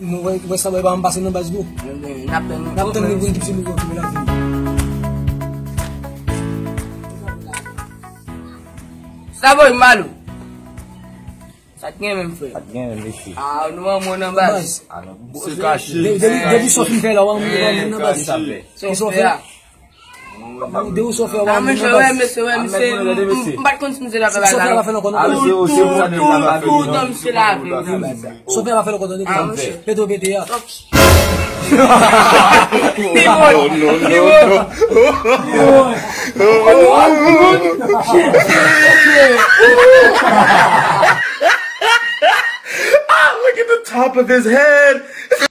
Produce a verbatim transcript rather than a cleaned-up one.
Nou wè, wè sa bay pa m pase nan baz nou. N ap tann nou. N ap tann nou pou n di si nou konfime la vini. Sa boy, Malo. Sa t gen menm, frè? Sa t gen menm, mesye? Ah, nou an mwen nan baz. Ah, non. Se kache. De- Depi depi sòf m fè la, w an mwen nan baz. Ki sòf fè? De ou sòf fè, w an mwen nan baz. Mesye, wè, mesye, m pa t konn si misye la fè bagay la. Sòf fè la fè nan kò nou. Toutan misye la fè. Sòf fè la fè nan kò nou. Petro pete a. Ah, look at the top of his head.